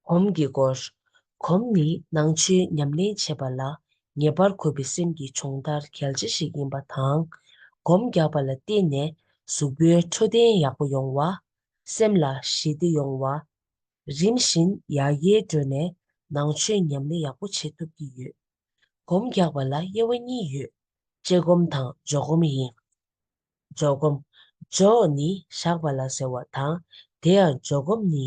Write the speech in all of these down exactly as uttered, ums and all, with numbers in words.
སྒོམ་གྱི་སྐོར། སྒོམ་ནི་ནང་ཆོས་ཉམས་ལེན་བྱེད་པ་ལ་ངེས་པར་དགོས་པའི་སེམས་ཀྱི་སྦྱོང་བརྡར་གལ་ཆེ་ཞིག་ཡིན་པ་དང་། སྒོམ་རྒྱག་པ་ལ་བརྟེན་ནས་གཟུགས་པོའི་འཕྲོད་བསྟེན་ཡག་པོ་ཡོང་བ། སེམས་ལ་ཞི་བདེ་ཡོང་བ། རིམ་བཞིན་ཡར་རྒྱས་འགྲོ་ནས་ནང་ཆོས་ཉམས་ལེན་ཡག་པོ་བྱེད་ཐུབ་ཀྱི་ཡོད། སྒོམ་རྒྱག་པ་ལ་དབྱེ་བ་གཉིས་ཡོད། དཔྱད་སྒོམ་དང་འཇོག་སྒོམ་ཡིན། འཇོག་སྒོམ། འཇོག་ནི་བཞག་པ་ལ་ཟེར་བ་དང་། དེ་ཡང་འཇོག་སྒོམ་ནི་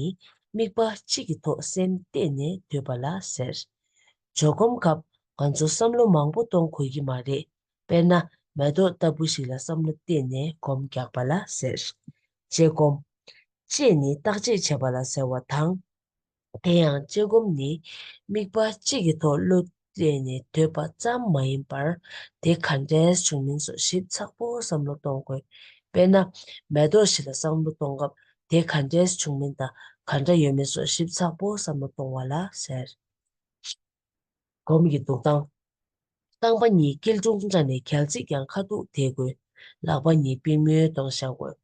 དམིགས་པ་གཅིག་གི་ཐོག་སེམས་གཏད་ནས་སྡོད་པ་ལ་ཟེར། འཇོག་སྒོམ་སྐབས་ང་ཚོ་བསམ་བློ་མང་པོ་གཏོང་དགོས་ཀྱི་མ་རེད། དཔེར་ན། མེ་ཏོག་ལྟ་བུ་ཞིག་ལ་བསམ་བློ་གཏད་ནས་སྒོམ་རྒྱག་པ་ལ་ཟེར། དཔྱད་སྒོམ། དཔྱད་ནི་བརྟག་དཔྱད་བྱེད་པ་ལ་ཟེར་བ་དང་། དེ་ཡང་དཔྱད་སྒོམ་ནི་དམིགས་པ་གཅིག་གི་ཐོག་བློ་གཏད་ནས་སྡོད་པ་ཙམ་མ་ཡིན་པར། དེ་ག་འདྲས་བྱུང་མིན་སོགས་ཞིབ་ཚགས་པོ་བསམ་བློ་གཏོང་དགོས། དཔེར་ན། མེ་ཏོག་ཞིག་ལ་བསམ་བློ་གཏོང་སྐབས་དེ་ག་འདྲས་བྱུང་མིན་དང་ག་འདྲ་ཡོད་མེད་སོགས་ཞིབ་ཚགས་པོ་བསམ་བློ་གཏོང་བ་ལ་ཟེར། སྒོམ་གྱི་འདུག་སྟངས། རྐང་པ་གཉིས་སྐྱིལ་ཀྲུང་དྲངས་ནས་གྱལ་རྩིག་ཀྱང་ཁ་ཐུག་དེད་དགོས། ལག་པ་གཉིས་པུས་མོའི་གདོང་བཞག་དགོས།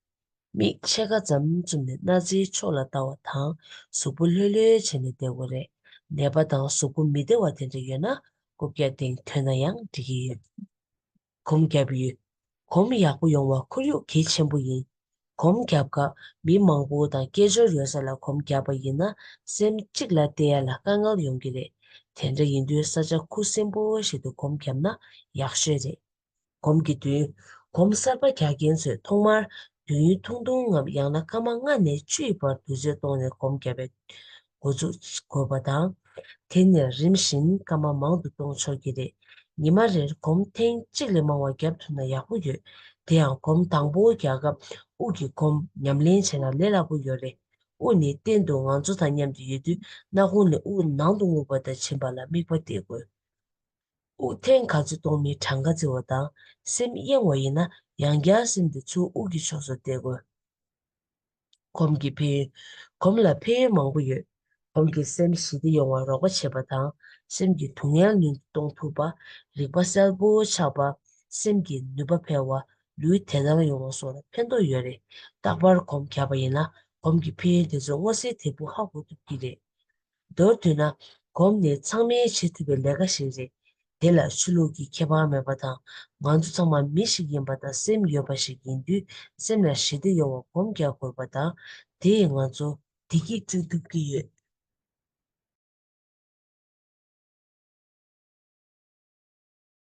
མིག་ཕྱེད་ཀ་ཙམ་བཙུམས་ནས་སྣ་རྩེའི་ཕྱོགས་ལ་ལྟ་བ་དང་གཟུགས་པོ་ལྷོད་ལྷོད་བྱས་ནས་བསྡད་དགོས་རེད། ནད་པ་དང་གཟུགས་པོ་མི་བདེ་བ་དེ་འདྲ་ཡོད་ན་རྐུབ་བཀྱག་སྟེང་ཐོན་ན་ཡང་འགྲིག་གི་ཡོད། སྒོམ་བརྒྱབ་ཡོད། སྒོམ་ཡག་པོ་ཡོང་བ་ཁོར་ཡུག་གལ་ཆེན་པོ་ཡིན། སྒོམ་བརྒྱབ་སྐབས་མི་མང་པོ་དང་སྐད་ཅོར་ཡོད་ས་ལ་སྒོམ་བརྒྱབ་པ་ཡིན་ན་སེམས་གཅིག་ལ་གཏད་ཡ་ལ་དཀའ་ངལ་ཡོང་གི་རེད། དེ་འདྲ་ཡིན་དུས་ས་ཆ་ཁུ་སིམ་པོ་ཞིག་ཏུ་སྒོམ་བརྒྱབ་ན་ཡག་ཤོས་རེད། སྒོམ་གྱི་དུས། སྒོམ་གསར་པ་རྒྱག་མཁན་ཚོས་ཐོག་མར་དུས་ཡུན་ཐུང་ཐུང་ངམ་ཡང་ན་སྐར་མ་ལྔ་ནས་བཅུའི་བར་དུས་ཚོད་གཏོང་ནས་སྒོམ་བརྒྱབ་པའི་འགོ་འཛུགས་དགོས་པ་དང་། དེ་ནས་རིམ་བཞིན་སྐར་མ་མང་དུ་གཏོང་ཆོག་གི་རེད། ཉི་མ་རེར་སྒོམ་ཐེངས་གཅིག་ལས་མང་བ་བརྒྱབ་ཐུབ་ན་ཡག་པོ་ཡོད། དེ་ཡང་སྒོམ་དང་པོ་རྒྱག་སྐབས་དབུགས་ཀྱི་སྒོམ་ཉམས་ལེན་བྱས་ན་ལས་སླ་པོ་ཡོད་རེད། དབུགས་ནི་གཏན་དུ་ང་ཚོ་དང་མཉམ་དུ་ཡོད་དུས་སྣ་ཁུང་ནས་དབུགས་ནང་དུ་རྔུབ་པ་དང་ཕྱིན་པ་ལ་དམིགས་པ་གཏད་དགོས། དབུགས་ཐེངས་ག་ཚོད་གཏོང་མིན་གྲངས་ཀ་བརྩི་བ་དང་སེམས་གཡེང་བ་ཡིན་ན་ཡང་བསྐྱར་སེམས་དེ་ཚུར་དབུགས་ཀྱི་ཕྱོགས་སུ་གཏད་དགོས། སྒོམ་གྱི་ཕན་ཡོན། སྒོམ་ལ་ཕན་ཡོན་མང་པོ་ཡོད། སྒོམ་གྱིས་སེམས་ཞི་བདེ་ཡོང་བར་རོགས་པ་བྱེད་པ་དང་སེམས་ཀྱི་སྡུག་བསྔལ་ཉུང་དུ་གཏོང་ཐུབ་པ། རིག་པ་གསལ་པོ་ཆགས་པ། སེམས་ཀྱི་ནུས་པ་འཕེལ་བ། ལུས་བདེ་ཐང་ཡོང་བ་སོགས་ལ་ཕན་ཐོགས་ཡོད་རེད། རྟག་པར་སྒོམ་བརྒྱབ་པ་ཡིན་ན་སྒོམ་གྱི་ཕན་ཡོན་དེ་ཚོ་མངོན་གསལ་དོད་པོ་ཧ་གོ་ཐུབ་ཀྱི་རེད། མདོར་བསྡུས་ན། སྒོམ་ནི་ཚང་མས་བྱེད་ཐུབ་པའི་ལས་ཀ་ཞིག་རེད། དེ་ལ་ཆོས་ལུགས་ཀྱི་ཁྱད་པར་མེད་པ་དང་། ང་ཚོ་ཚང་མ་མི་ཞིག་ཡིན་པ་དང་སེམས་ཡོད་པ་ཞིག་ཡིན་དུས་སེམས་ལ་ཞི་བདེ་ཡོང་བར་སྒོམ་རྒྱག་དགོས་པ་དང་། དེས་ང་ཚོ་བདེ་སྐྱིད་བསྐྲུན་ཐུབ་ཀྱི་ཡོད།